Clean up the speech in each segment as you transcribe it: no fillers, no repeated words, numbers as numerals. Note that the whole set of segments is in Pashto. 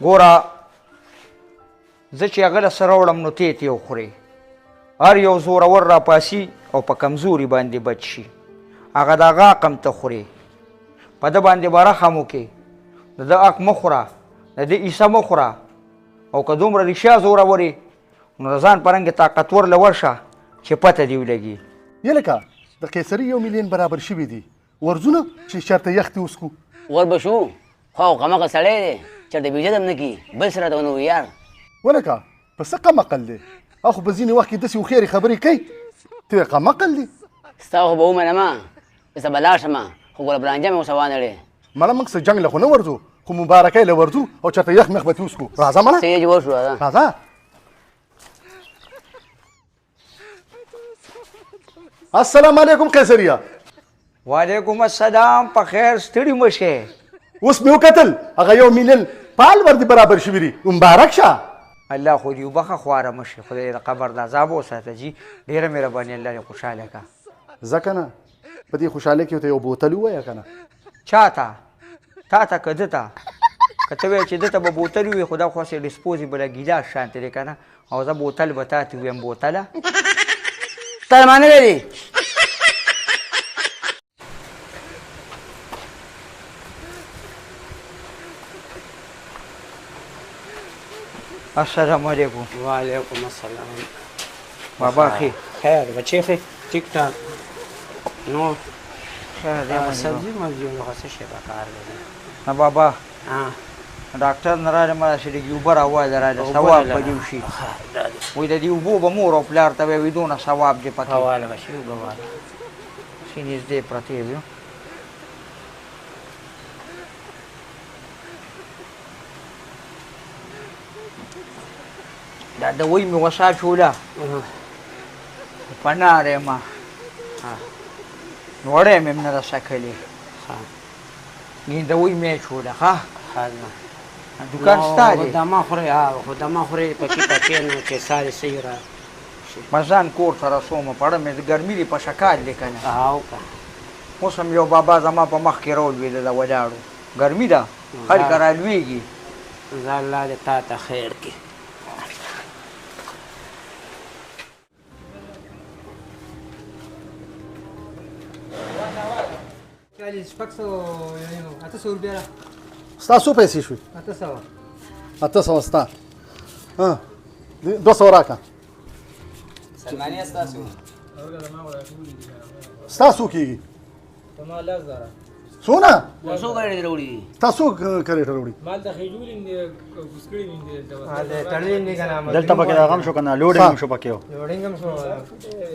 ګوره زه چې هغه له څه راوړم نو ته یې ترې وخورې. هر یو زورور راپاسي او په کمزوري باندې بچ شي، هغه د هغه حق هم ته خورې. په ده باندې به رحم وکړې، د ده حق مه خوره، د ده حصه مه خوره. او که دومره رښتیا زورور یې نو د ځان په رنګ طاقتور له ورشه چې پته دې ولګي. یلکه د قیصري 1 میلیون برابر شوي دي، ورځو نه چې چېرته یخ دې وڅکو. ور به شو، خو قمقل سړی دی، چېرته بېعزته هم نه کړي، بل څه راته ونه وایي یار. ولکه په څه قمقل دی؟ هغه خو په ځینې وخت کې داسې هوښیارې خبرې کوي، ته یې قمقل دی. ستا خو به ومنم، زه به لاړ شم، خو ګوره برانجه مې ورسره وانه ړې. مړه موږ څه جنګ له خو نه ورځو، خو مبارکۍ له ورځو او چېرته یخ مخ به ترې وڅکو. راځه مړه. څه یې چې ورشو، راځه. راځه. السلام علیکم قیصریه. وعلیکم السلام، په خیر ستړي مه شئ. اوس مې وکتل هغه 1 میلیون پال ور دې برابر شوي دي، مبارک شه. الله خو دې وبخښه، خواره مه شې، خدای دې د قبر د عذاب وساته جي. ډېره مهرباني، الله دې خوشحاله کړه. ځه که نه په دې خوشحالۍ کې ورته یو بوتل ووایه که نه. چا ته؟ تا ته که ده ته؟ که ته وایې چې ده ته به بوتل ووایې، خو دا خو هسې ډسپوزیبل ګیلاس شانتې دی که نه، او زه بوتل به تا ته ووایم بوتله. تا ما نه لري. السلام علیکم. وعلیکم السلام. بابا ښې؟ خیر بچې ښې؟ ټیک ټاک. نو خیر دی مننه. سبزي مبزي نو خو څه شی په کار دی؟ نه بابا، ډاکټر نه راغلی، ما داسې لږې اوبه راواله راله، ثواب به دې وشي. وایي د دې اوبو به مور او پلار ته وایي، دونه ثواب دی پکې. حواله به شي، اوبه واله. ښې نږدې پرتې وي. دا دوی مې وسه چوله په ناره یم، وړی مې هم نه ده څکلې. دوی مې چوله. ښه دوکان ستا دی؟ دمه خورې، خو دمه خورې پکې پکې نه چې سارې صحیح را شي. ما ځان کور ته رسوم، پړه مې ګرمي دی، په شکال دی که نه. اوس هم یو بابا زما په مخ کې راولوېده، ده ولاړو، ګرمي ده، خلک رالوېږي. ځه الله دې تا ته خیر کړي. ستا څو پیسې شوې؟ 800. 800 ستا. 200 راکړه. سلمانیه ستاسو. ستا څو کېږي؟ زما 10,000. څونه؟ څو کرېټې راوړي دي؟ ستا څو کرېټه راوړي؟ مال د خېجولې هم دي، کوز کړي هم دي دلته. تړلي هم دي که نه؟ دلته پکې دغه هم شو که نه، لوډینګ هم شو پکې. لوډینګ هم شو.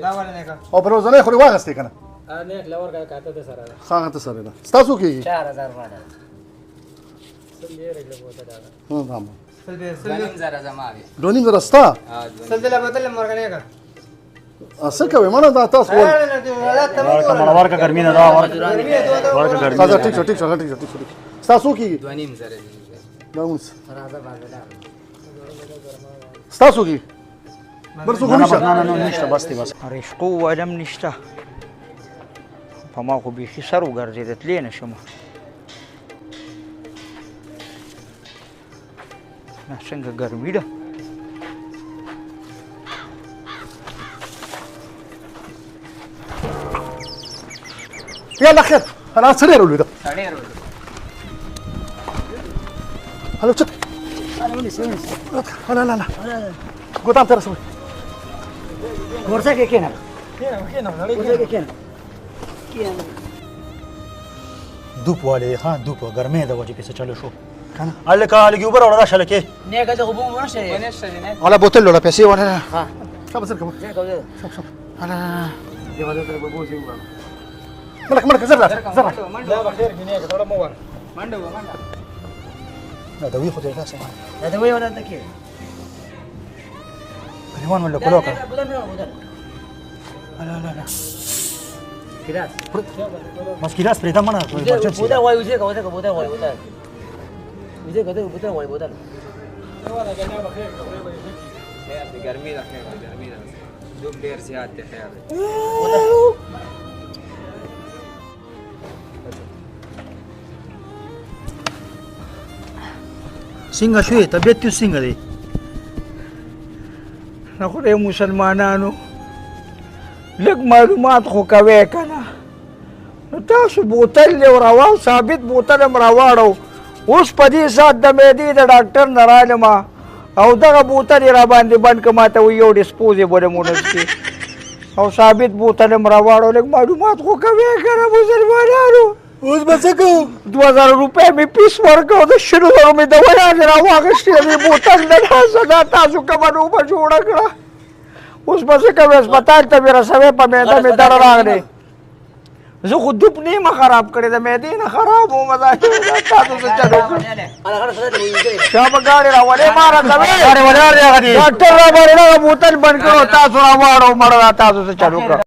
دا ولې نه که؟ او پر ورځنۍ خو دې واخیستې که نه؟ نه، له ورکه کاته ده سره ده. ښه، هغه ته سره ده. ستا څو کېږي؟ 4,000 روپۍ. سل یې راکړه بوتل هغه. 2,500 زما وي. 2,500 ستا؟ سل دې له بوتل هم ورکړه نه که؟ څه کوې مړه دا تاسو ورکه ورکه ګرمي نه ده، ورکه ګرمي. ټیک شو ټیک شو ټیک شو ټیک شو. ستا څو کېږي؟ 2,500 دي. دا ونیسه. ستا څو کېږي؟ بل څوک نشته؟ نه نه نه نشته، بس دی بس. رشقو ولم نشته، په ما خو بیخي سر وګرځېده، تللی نه شم. دا څنګه ګرمي ده. يلا خير، انا سرير ولده. سرير ولده. هلا وشك. لا لا لا. قدام ترى سوي. ورسه کې نه. کېنه ورسه کې نه. دوپ والے ها، دوپ ګرمه ده وجه کې څه چلو شو. هلکه لږ اوبه راوړه راشه لکه. نه که ته اوبه ونه شې. ولا بوتل ولا پیسې ونه. ها. شوف زر شوف شوف. لا یو ځل تر بوزي وګورم. ملک ملک زر زر. دا بخیر کې نه که مو ور. منډه منډه. دا دوی خو دې تاسو دا دوی ولا ته کې. ریوان ولا کلو کړه. لا لا لا. ګلاس. بس ګلاس پرې دا منه. بوتل وای وځه کوته بوتل وای بوتل. وځه کوته بوتل وای بوتل. خیر دی، ګرمي ده، خیر دی، ګرمي ده، دوب ډېر زیات دی، خیر دی. څنګه شوې؟ طبیعت دې څنګه دی؟ نه خدای مسلمانانو لږ معلومات خو کوی که نه. نو تاسو بوتل دی راواړ، ثابت بوتل هم راواړو. اوس په دې ساعت د معدې د ډاکټر نه رالم او دغه بوتل یې راباندې بند کړ، ما ته وایي یو ډسپوزیبل هم ونه څکې، او ثابت بوتل هم راواړو. لږ معلومات خو کوې که نه مسلمانانو؟ اوس به څه کوو؟ 2000 روپۍ مې پیس ورکړ، د 20,000 مې دوايانې راواخیستې، د دې بوتل له لاسه دا تاسو کومه لوبه جوړه کړه. اوس به څه کوې؟ هسپتال ته مې رسوې، په معده مې درد راغلی. زه خو دوپ نه یم خراب کړی، د معدې نه خراب وم. دا تاسو څه چل وکړ؟ شابه ګاډی راولې، ما رسوې. ګاډی ولاړ دی هغه دی. ډاکټر راباندې دغه بوتل بند کړو، تاسو راواړو مړه، دا تاسو څه چل وکړه؟